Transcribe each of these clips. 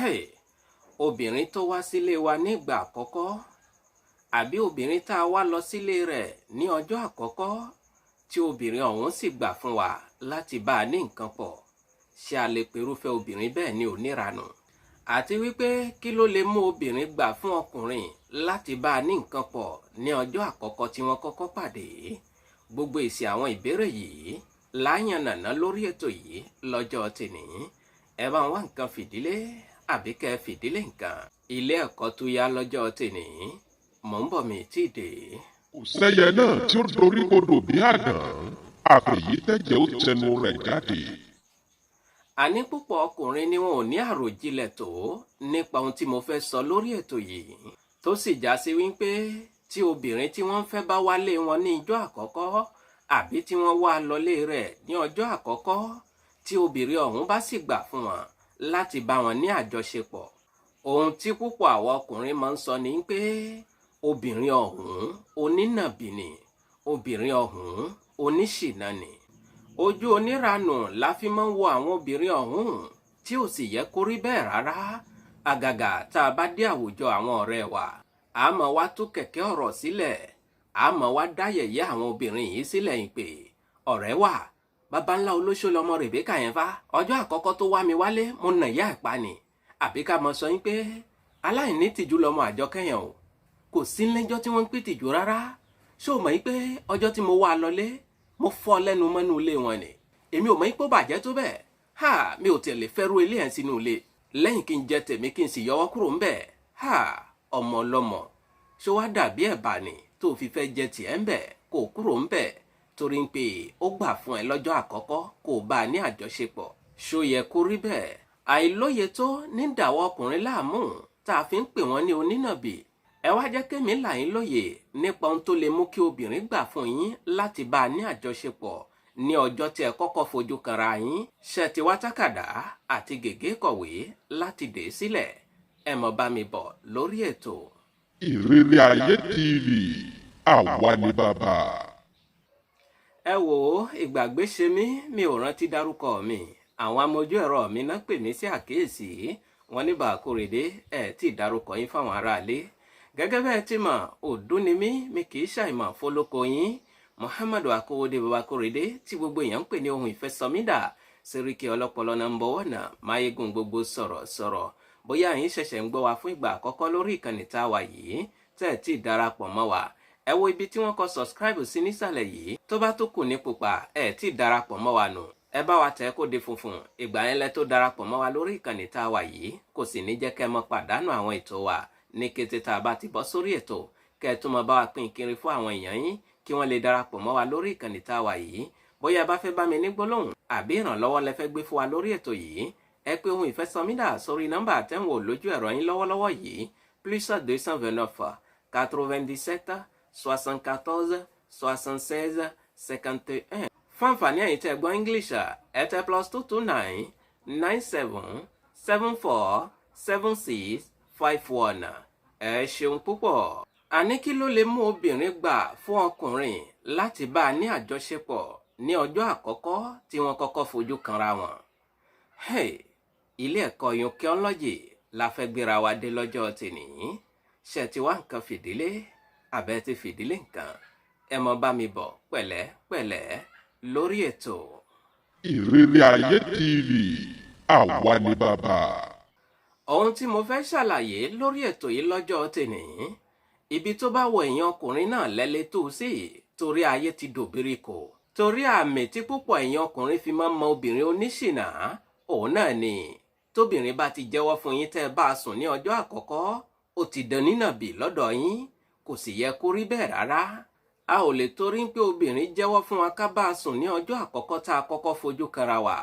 Hey, obìnrin tó wá sílé wa nígbà àkọ́kọ́ àbí obìnrin tá a wá lọ sílé rẹ̀ ní ọjọ́ àkọ́kọ́ tí obìnrin ọ̀hún sì gbà fún wa láti bá a ní nǹkan pọ̀, ṣé a lè perúfẹ́ obìnrin bẹ́ẹ̀ ní oníranù? Àti wípé kí ló lè mú obìnrin gbà fún ọkùnrin láti bá a ní nǹkan pọ̀ ní ọjọ́ àkọ́kọ́ tí wọ́n kọ́kọ́ pàdé? Gbogbo èsì àwọn ìbéèrè yìí láyànnàná lórí ètò yìí lọ́jọ́ tèní. Ẹ bá ń wá nǹkan fìdílé àbí kẹ́ ẹ fìdílé nǹkan. Ilé ẹ̀kọ́ tó yá lọ́jọ́ tèní, mò ń bọ̀, mi tí ì dé. Kò sẹ́yẹ náà tí ó dorí kodò bí àdán, àfẹ̀yí tẹ̀jẹ̀ ó tẹnu rẹ̀ jáde. Àní púpọ̀ ọkùnrin ni wọn ò ní àròjinlẹ̀ tó nípa ohun tí mo fẹ́ sọ lórí ètò yìí, tó sì já sí wípé tí obìnrin tí wọ́n fẹ́ bá wálé wọn ní ijọ́ àkọ́kọ́ àbí tí wọ́n wá lọlé rẹ̀ ní ọjọ́ àkọ́kọ́, tí obìnrin ọ̀hún bá sì gbà fún wọn láti bá wọn ní àjọṣepọ̀, ohun tí púpọ̀ àwọn ọkùnrin máa ń sọ ni pé obìnrin ọ̀hún onínàbì ni, obìnrin ọ̀hún oníṣìnà ni. Ojú oníranù la fi máa ń wo àwọn obìnrin ọ̀hún, tí ò sì yẹ kó rí bẹ́ẹ̀ rárá. Àgàgà tá a bá dé àwùjọ àwọn ọ̀rẹ́ wa, a máa wá tú kẹ̀kẹ́ ọ̀rọ̀ sílẹ̀, a máa wá dá yẹ̀yẹ́ àwọn obìnrin yìí sílẹ̀ yìí pé ọ̀rẹ́ wa, baba ńlá olóṣó lọmọ Rèbékà yẹn fa, ọjọ́ àkọ́kọ́ tó wá mi wálé, mo nà ìyá ẹ̀ pa ni. Àbí ká mọ sọ yín pé aláìní tìjú lọmọ Àjọkẹ́ yẹn o, kò sí lẹ́jọ́ tí wọ́n ń pè tìjú rárá. Ṣé o mọ̀ yín pé ọjọ́ tí mo wá lọlé, mo fọ́ lẹ́nu mọ́nú ilé wọn ni? Èmi ò mọ̀ yín pé ó bàjẹ́ tó bẹ́ẹ̀. Ha, mi ò tẹ̀lé fẹ́rú ilé ẹ̀ sínú ilé lẹ́yìn kí n jẹ tèmi kí n sì yọwọ́ kúrò ńbẹ̀. Ha, ọmọ ọlọ́mọ, ṣé wàá dàbí ẹ̀bà ni tó fi fẹ́ jẹ tiẹ̀ ńbẹ̀ kó kúrò ńbẹ̀ torí ń pé ó gbà fún ẹ lọ́jọ́ àkọ́kọ́ kó o bá a ní àjọṣepọ̀? Ṣó yẹ kó rí bẹ́ẹ̀? Àìlóye tó ní dàwọ́ ọkùnrin láàmú tá a fi ń pè wọ́n ní onínàbì. Ẹ wá jẹ́ kémi là yín lóye nípa ohun tó lè mú kí obìnrin gbà fún yín láti bá a ní àjọṣepọ̀ ní ọjọ́ tí ẹ kọ́kọ́ fojú kanra yín. Ṣe ti wá tákàdá àti gègé kọ̀wé láti dè é sílẹ̀? Ẹ mọ̀ bá mi bọ̀ lórí ètò. Ìrírí Ayé TV, àwa ni bàbá. Ẹ wò ó, ìgbàgbé ṣe mí, mi ò rántí dárúkọ mi. Àwọn amójú ẹ̀rọ mi náà pè mí sí àkíyèsí wọn ní Bàkórèdé ẹ̀ tí ì dárúkọ yín fáwọn aráalé. Gẹ́gẹ́ bẹ́ẹ̀ tí mọ̀, òdú ni mí, mi kì í ṣàìmọ̀ fọlọ́kọ yín, Muhammadu Akówódé Babakórèdé, tí gbogbo èèyàn ń pè ní ohun ìfẹsọmídà Sẹ́ríkì ọlọ́pọlọ number one, máyégún gbogbo sọ̀rọ̀ sọ̀rọ̀. Bóyá yín ṣẹ̀ṣẹ̀ ń gbọ́ wa fún ìgbà àkọ́kọ́ lórí ìkànnì tá a wà yìí, tẹ́ ẹ̀ tí ì darapọ̀ mọ́ wa, ẹ wo ibi tí wọ́n kọ subscribe sí nísàlẹ̀ yìí. Tó bá tó kù ní pupa, ẹ tí ì darapọ̀ mọ́ wa nù. Ẹ bá wa tẹ̀ kó di funfun. Ìgbà yẹn lẹ tó darapọ̀ mọ́ wa lórí ìkànnì tá a wà yìí. Kò sì ní jẹ́ kẹ́ mọ́ pàdánù àwọn ètò wa ní kété tá a bá ti bọ́ sórí ètò. Kẹ́ ẹ tún mọ bá wa pín kiri fún àwọn èèyàn yín kí wọ́n lè darapọ̀ mọ́ wa lórí ìkànnì tá a wà yìí. Bóyá ẹ bá fẹ́ bá mi ní gbólóhùn àbí ìrànlọ́wọ́ lẹ fẹ́ gbé fún wa lórí ètò yìí, ẹ pé ohun ìfẹ́sọmídà sórí nọ́mbà àtẹ̀wò lójú ẹ̀rọ yín lọ́wọ́lọ́wọ́ yìí: +229 97 74 76 51. Fún àǹfààní ẹ̀yin tẹ́ gbọ́ English, ẹ tẹ +229 97 74 76 51. Ẹ ṣeun púpọ̀. Àní kí ló lè mú obìnrin gbà fún ọkùnrin láti bá a ní àjọṣepọ̀ ní ọjọ́ àkọ́kọ́ tí wọ́n kọ́kọ́ fojú kanra wọn? Hey, ilé ẹ̀kọ́ archaeology la fẹ́ gbéra wa dé lọ́jọ́ tèní. Ṣe ti wá nǹkan fìdílé àbẹ́ ti fìdílé nǹkan? Ẹ mọ bá mi bọ̀ pẹ̀lẹ́pẹ̀lẹ́ lórí ètò. Ìrírí Ayé TV, àwa ni bàbá. Ohun tí mo fẹ́ ṣàlàyé lórí ètò yìí lọ́jọ́ tèní, ibi tó bá wọ èèyàn ọkùnrin náà lẹ́lẹ́ tó sí, torí ayé ti dòbírí kò. Torí àmì tí púpọ̀ èèyàn ọkùnrin fi máa ń mọ obìnrin oníṣìnà, òun náà ni tóbìnrin bá ti jẹ́wọ́ fún yín tẹ́ ẹ bá a sùn ní ọjọ́ àkọ́kọ́, ó ti dán nínàbì lọ́dọ̀ yín. Kò sì yẹ kó rí bẹ́ẹ̀ rárá. A ò lè torí pé obìnrin jẹ́wọ́ fún wa ká bá a sùn ní ọjọ́ àkọ́kọ́ tá a kọ́kọ́ fojú kanra wa,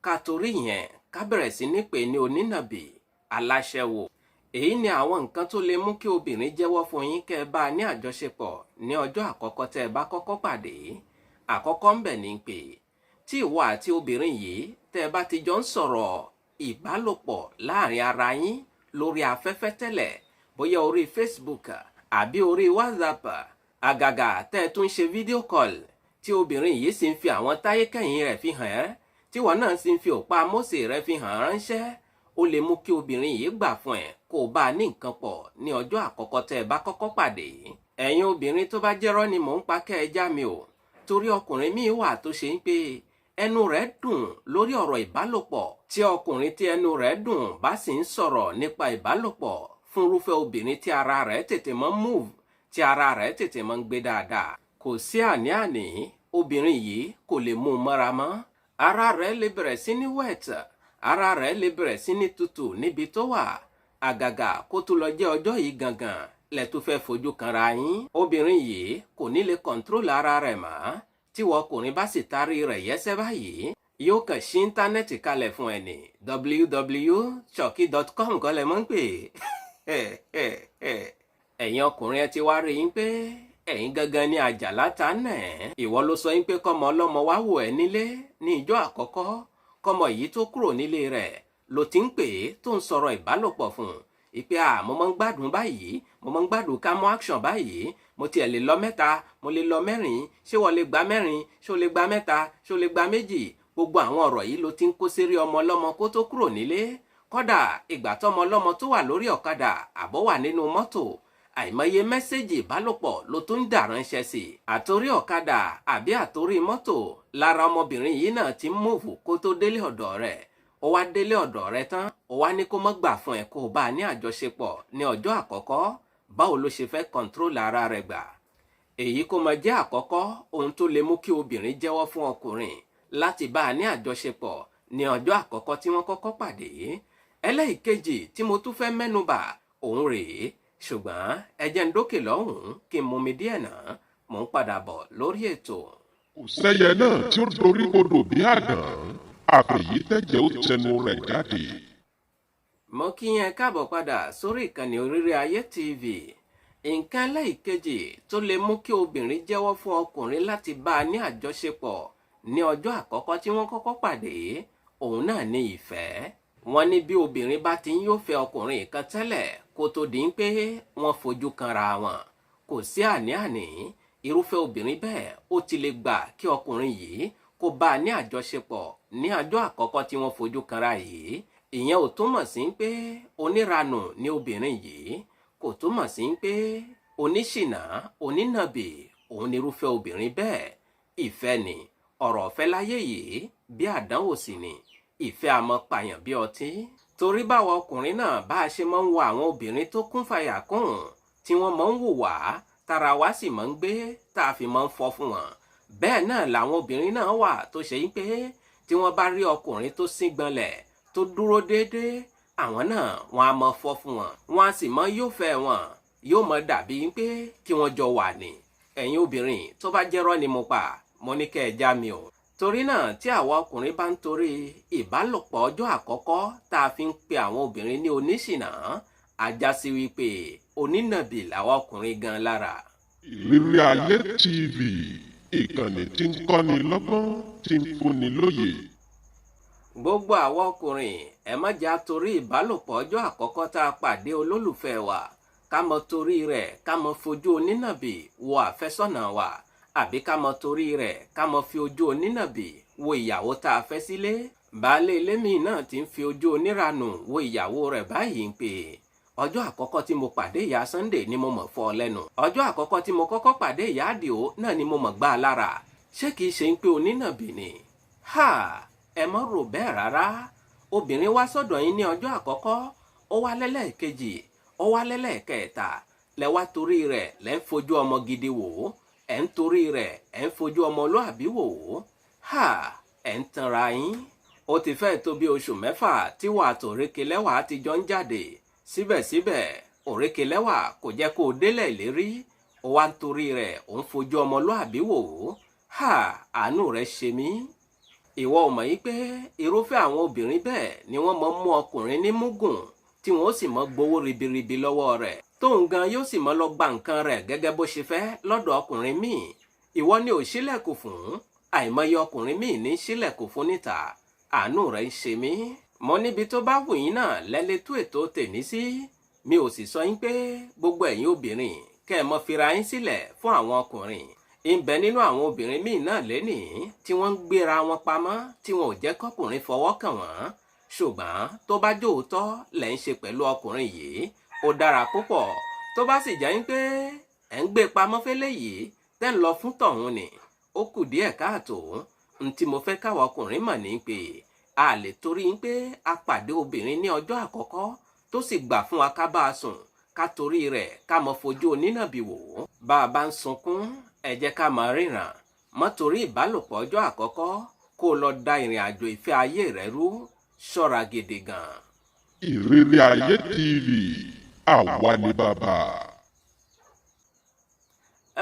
ká torí yẹn ká bẹ̀rẹ̀ sí ní pè ní onínàbì, aláṣẹwò. Èyí ni àwọn nǹkan tó lè mú kí obìnrin jẹ́wọ́ fún yín kẹ́ ẹ bá a ní àjọṣepọ̀ ní ọjọ́ àkọ́kọ́ tẹ́ ẹ bá kọ́kọ́ pàdé. Àkọ́kọ́ ń bẹ̀ ní pé tí ìwọ àti obìnrin yìí tẹ́ ẹ bá ti jọ ń sọ̀rọ̀ ìbálòpọ̀ láàrin ara yín lórí afẹ́fẹ́ tẹ́lẹ̀, bóyá orí Facebook àbí orí WhatsApp, àgàgà tẹ́ ẹ tún ṣe video call, tí obìnrin yìí sì ń fi àwọn táyé kẹ́yìn rẹ̀ fi hàn ẹ́, tí wọ́n náà sì ń fi òpá Mósè rẹ̀ fi hàn ránṣẹ́, ó Ó lè mú kí obìnrin yìí gbà fún ẹ kó o bá a ní nǹkan pọ̀ ní ọjọ́ àkọ́kọ́ tẹ́ ẹ bá kọ́kọ́ pàdé. Ẹ̀yin obìnrin, tó bá jẹ́rọ́ ni mò ń pa, kẹ́ ẹ já mi o, torí ọkùnrin míì wà tó ṣe ń pé ẹnu rẹ̀ dùn lórí ọ̀rọ̀ ìbálòpọ̀. Tí ọkùnrin tí ẹnu rẹ̀ dùn bá sì ń sọ̀rọ̀ nípa ìbálòpọ̀ fún irúfẹ́ obìnrin tí ara rẹ̀ tètè mọ́ move, tí ara rẹ̀ tètè mọ́ ń gbé dáadáa, kò sí àní-àní, obìnrin yìí kò lè mú un mọ́ra mọ́. Ara rẹ̀ lè bẹ̀rẹ̀ sí ní wet, ara rẹ̀ lè bẹ̀rẹ̀ sí ní tutù níbi tó wà, àgàgà kó tó lọ jẹ́ ọjọ́ yìí gangan lẹ tó fẹ́ fojú kanra yín. Obìnrin yìí kò ní lè control ara rẹ̀ mọ́. Tí wọ́n ọkùnrin bá sì tarí rẹ̀ yẹ́sẹ́ báyìí, yóò kàn sí íńtánẹ́ẹ̀tì kalẹ̀ fún ẹ ní www.chucky.com kọ́ lẹ mọ́ ń pè. Ẹ̀yin ọkùnrin, ẹ ti wá rí i pé ẹ̀yin gangan ní àjàlá ta nẹ̀. Ìwọ ló sọ yín pé kọ́mọ ọlọ́mọ wá wò ẹ́ nílé ní ìjọ àkọ́kọ́. Kọ́mọ yìí tó kúrò nílé rẹ̀ ló ti ń pè é, tó ń sọ̀rọ̀ ìbálòpọ̀ fún un ìpè à, mo máa ń gbádùn báyìí, mo máa ń gbádùn ká mú action báyìí, mo tiẹ̀ lè lọ mẹ́ta, mo lè lọ mẹ́rin, ṣé wọ́n lè gba mẹ́rin? Ṣé o lè gba mẹ́ta? Ṣé o lè gba méjì? Gbogbo àwọn ọ̀rọ̀ yìí ló ti ń kó sérí ọmọ ọlọ́mọ kó tó kúrò nílé. Kódà ìgbà tọmọ ọlọ́mọ tó wà lórí ọ̀kadà àbọ̀ wà nínú mọ́tò, àìmọye message ìbálòpọ̀ ló tún ń dà ránṣẹ́ sí i. Àtorí ọ̀kadà àbí àtorí mọ́tò lára ọmọbìnrin yìí náà ti ń move kó tó délé ọ̀dọ̀ rẹ̀. Ó wá délé ọ̀dọ̀ rẹ̀ tán, ó wá ní kó má gbà fún ẹ kó o bá a ní àjọṣepọ̀ ní ọjọ́ àkọ́kọ́. Báwo ló ṣe fẹ́ control ara rẹ̀ gbà? Èyí kó máa jẹ́ àkọ́kọ́ ohun tó lè mú kí obìnrin jẹ́wọ́ fún ọkùnrin láti bá a ní àjọṣepọ̀ ní ọjọ́ àkọ́kọ́ tí wọ́n kọ́kọ́ pàdé. Ẹlẹ́ìkejì tí mo tún fẹ́ mẹ́nubà òun rèé, ṣùgbọ́n ẹ jẹ́ ń dókè lọ́hùn-ún kí n mumi díẹ̀ náà. Mò ń padà bọ̀ lórí ètò. Kò sẹ́yẹ náà tí ó dorí kodò bí àdán, àfẹ̀yí tẹ̀jẹ̀ ó tẹnu rẹ̀ jáde. Mo kí yẹn káàbọ̀ padà sórí ìkànnì Oríire Ayé TV. Nǹkan ẹlẹ́ìkejì tó lè mú kí obìnrin jẹ́wọ́ fún ọkùnrin láti bá a ní àjọṣepọ̀ ní ọjọ́ àkọ́kọ́ tí wọ́n kọ́kọ́ pàdé, òun náà ní ìfẹ́. Wọ́n ní bí obìnrin bá ti ń yóò fẹ́ ọkùnrin kan tẹ́lẹ̀ kó tó di pé wọ́n fojú kanra wọn, kò sí àní-àní, irúfẹ́ obìnrin bẹ́ẹ̀ ó ti lè gbà kí ọkùnrin yìí kó bá a ní àjọṣepọ̀ ní ọjọ́ àkọ́kọ́ tí wọ́n fojú kanra yìí. Ìyẹn ò túmọ̀ sí pé oníranù ni obìnrin yìí, kò túmọ̀ sí pé oníṣìnà, onínàbì òun nírúfẹ́ obìnrin bẹ́ẹ̀. Ìfẹ́ ni ọ̀rọ̀ ọ̀fẹ́ láyé yìí, bí àdánwò sì ni ìfẹ́ àmọ́ pààyàn bí ọtí. Torí báwa ọkùnrin náà bá a ṣe máa ń wo àwọn obìnrin tó kún fàyà kún, tí wọ́n máa ń wò wá, tara wa sì máa ń gbé, tá a fi máa ń fọ́ fún wọn, bẹ́ẹ̀ náà làwọn obìnrin náà wà tó ṣe yín pé tí wọ́n bá rí ọkùnrin tó síngbọnlẹ̀, tó dúró déédéé, àwọn náà wọn á máa fọ́ fún wọn, wọn á sì máa yóò fẹ́ wọn, yóò máa dàbí pé kí wọ́n jọ wà ní. Ẹ̀yin obìnrin, tó bá jẹ́rọ́ ni mo pa, mo ní kẹ́ ẹ já mi o. Torí náà, tí àwa ọkùnrin bá ń torí ìbálòpọ̀ ọjọ́ àkọ́kọ́ tá a fi ń pe àwọn obìnrin ní oníṣìnà, àjásí sí wípé onínàbì làwa ọkùnrin gan lára. Ìrírí Ayé TV, ìkànnì tí ń kọ́ni lọ́gbọ́n, tí ń fúnni lóye. Gbogbo àwa ọkùnrin, ẹ má jà torí ìbálòpọ̀ ọjọ́ àkọ́kọ́ tá a pàdé olólùfẹ́ wa, ká mọ torí rẹ̀ ká mọ fojú onínàbì wo àfẹ́sọ́nà wa, àbí ká mọ torí rẹ̀ ká mọ fi ojú onínàbì wo ìyàwó tá a fẹ́ sílé. Baálé ilé mi náà ti ń fi ojú oníranù wo ìyàwó rẹ̀ báyìí ń pè, ọjọ́ àkọ́kọ́ tí mo pàdé ìyá Sunday ni mo mọ̀ fọ́ ọ lẹ́nu, ọjọ́ àkọ́kọ́ tí mo kọ́kọ́ pàdé ìyá Àdìó náà ni mo mọ̀ gbá a lára, ṣé kìí ṣe ń pé onínàbì ni? Ha, ẹ mọ́ rò bẹ́ẹ̀ rárá. Obìnrin wá sọ́dọ̀ yín ní ọjọ́ àkọ́kọ́, ó wá lẹ́lẹ́ẹ̀kejì, ó wá lẹ́lẹ́ẹ̀kẹta, lẹ wá torí rẹ̀ lẹ́ ń fojú ọmọ gidi wò ó, ẹ̀ ń torí rẹ̀ ẹ̀ ń fojú ọmọlúàbí wò ó. Ha, ẹ̀ ń tanra yín. Ó ti fẹ́ tó bí oṣù 6 tí wà tòrékelẹ́wà ti jọ ń jáde. Síbẹ̀síbẹ̀, òrékelẹ́wà kò jẹ́ kó o délẹ̀ ìlérí. Ó wá ń torí rẹ̀ ò ń fojú ọmọlúàbí wò ó. Ha, àánú rẹ̀ ṣe mí. Ìwọ ò mọ̀ yí pé irúfẹ́ àwọn obìnrin bẹ́ẹ̀ ni wọ́n mọ̀ mú ọkùnrin ní múgùn, tí wọ́n ó sì mọ́ gbowó ribiribi lọ́wọ́ rẹ̀, tóun gan yóò sì mọ́ lọ gba nǹkan rẹ̀ gẹ́gẹ́ bó ṣe fẹ́ lọ́dọ̀ ọkùnrin míì. Ìwọ ni ò ṣílẹ̀kùn fún, àìmọye ọkùnrin míì ní ṣílẹ̀kùn fún níta. Àánú rẹ̀ ń ṣe mí. Mo níbi tó bá wù yín náà lẹ́lẹ́ tú ètò tèmi sí. Mi ò sì sọ yín pé gbogbo ẹ̀yin obìnrin kẹ́ ẹ mọ́ fira yín sílẹ̀ fún àwọn ọkùnrin. Ń bẹ nínú àwọn obìnrin míì náà lénìí tí wọ́n ń gbéra wọn pamọ́, tí wọn ò jẹ́ kọkùnrin fọwọ́ kàn wọ́n. Ṣùgbọ́n tó bá jóòótọ́ lẹ̀ ń ṣe pẹ̀lú ọkùnrin yìí, ó dára púpọ̀. Tó bá sì jẹ́ pé ẹ̀ ń gbé pamọ́ fẹ́lẹ́ yìí tẹ́ ń lọ fún tọ̀hún ni, ó kù díẹ̀ káàtó. N tí mo fẹ́ káwa ọkùnrin mọ̀ ní pé a lè torí pé a pàdé obìnrin ní ọjọ́ àkọ́kọ́ tó sì gbà fún wa ká bá a sùn, ká torí rẹ̀ ká mọ fojú onínàbì wò ó. Bá a bá ń sunkún, ẹ jẹ́ ká máa ríran. Mọ́ torí ìbálòpọ̀ ọjọ́ àkọ́kọ́ kó o lọ da ìrìn àjò ìfẹ́ ayé rẹ rú. Ṣọ́ra gidi gan. Ìrírí Ayé TV, àwa ni bàbá.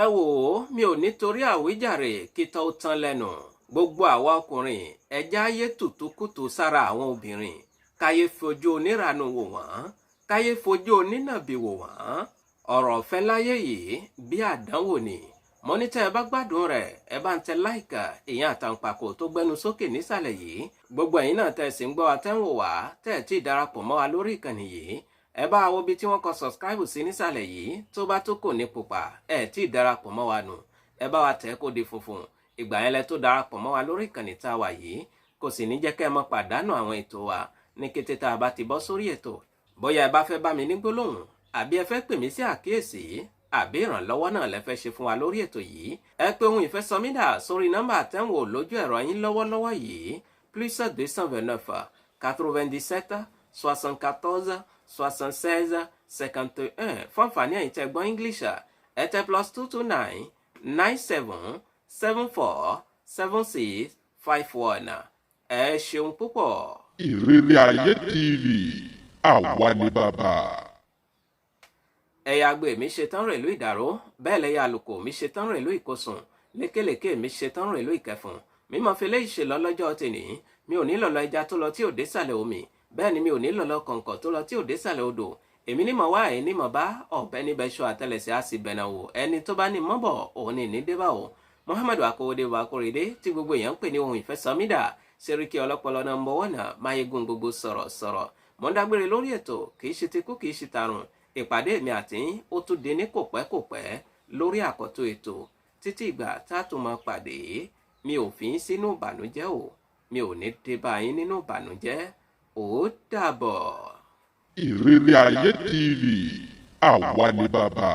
Ẹ wò ó, mi ò nítorí àwíjàre kí tọ́ ó tán lẹ́nu. Gbogbo àwa ọkùnrin, ẹja ayé tùtùkùtù sára àwọn obìnrin, káyé fojú onírànú wò wọ́n, káyé fojú onínàbì wò wọ́n. Ọ̀rọ̀ ọ̀fẹ́ láyé yìí bí àdánwò ni. Mo ní tẹ́ ẹ bá gbádùn rẹ̀, ẹ bá ń tẹ láìkà, ìyẹn àtàǹpàkò tó gbẹnu sókè nísàlẹ̀ yìí. Gbogbo ẹ̀yin náà tẹ́ ẹ sì ń gbọ́ wa, tẹ́ ń wò wá, tẹ́ ẹ tí ì darapọ̀ mọ́ wa lórí ìkànnì yìí, ẹ bá wo ibi tí wọ́n kọ subscribe sí nísàlẹ̀ yìí. Tó bá tó kò ní pupa, ẹ tí ì darapọ̀ mọ́ wa nù, ẹ bá wa tẹ̀ kó di funfun. Ìgbà yẹn lẹ tó darapọ̀ mọ́ wa lórí ìkànnì tá a wà yìí. Kò sì ní jẹ́ kẹ́ ẹ mọ́ pàdánù àwọn ètò wa ní kété tá a bá ti bọ́ sórí ètò. Bóyá ẹ bá fẹ́ bá mi ní gbólóhùn, àbí ẹ fẹ́ pè mí sí àkíyèsí, àbí ìrànlọ́wọ́ náà lẹ fẹ́ ṣe fún wa lórí ètò yìí, ẹ pé ohun ìfẹ́sọmídà sórí nọ́mbà tẹ́wọ̀n lójú ẹ̀rọ yín lọ́wọ́lọ́wọ́ yìí: +229 97 74 76 51. Fún àǹfààní ẹ̀yin tẹ́ gbọ́ English, ẹ tẹ +229 97 74 76 51. Ẹ ṣeun púpọ̀. Ìrírí Ayé TV, àwa ni bàbá. Ẹ̀yà agbe mi ṣetán rèlú ìdàró, bẹ́ẹ̀ lẹ́yà àlùkò mi ṣetán rèlú ìkosùn, lékèlékè mi ṣetán rèlú ìkẹfùn. Mímọ́ fi léyìí ṣe lọ lọ́jọ́ tèní. Mi ò ní lọ́lọ́ ẹja tó lọ tí ò dé sàlẹ̀ omi, bẹ́ẹ̀ ni mi ò ní lọ́lọ́ kọ̀ǹkọ̀ tó lọ tí ò dé sàlẹ̀ odò. Èmi ní mọ̀ wá, ẹ̀ ní mọ̀ bá ọ̀bẹ níbẹ̀ ṣọ àtẹlẹsẹ̀ á sì bẹ̀nà wò. Ẹni tó bá ní mọ́bọ̀ òun ní ní débà o. Muhammadu Akowode Bakorede tí gbogbo èèyàn ń pè ní ohun ìfẹ́sọmídà, Sẹ́ríkì ọlọ́pọlọ nọ́mbà wọ́nà, máyégún gbogbo sọ̀rọ̀ sọ̀rọ̀. Mọ̀ ń dágbére lórí ètò, kì í ṣe tikú, kì í ṣe tàrùn. Ìpàdé mi àti ó tún di ní kò pẹ́ kò pẹ́ lórí àkọ́tún ètò. Títí ìgbà tá a tún máa pàdé, mi ò fi yín sínú ìbànújẹ́ o, mi ò ní dé bá yín nínú ìbànújẹ́. Ó dàbọ̀. Ìrírí Ayé TV, àwa ni bàbá.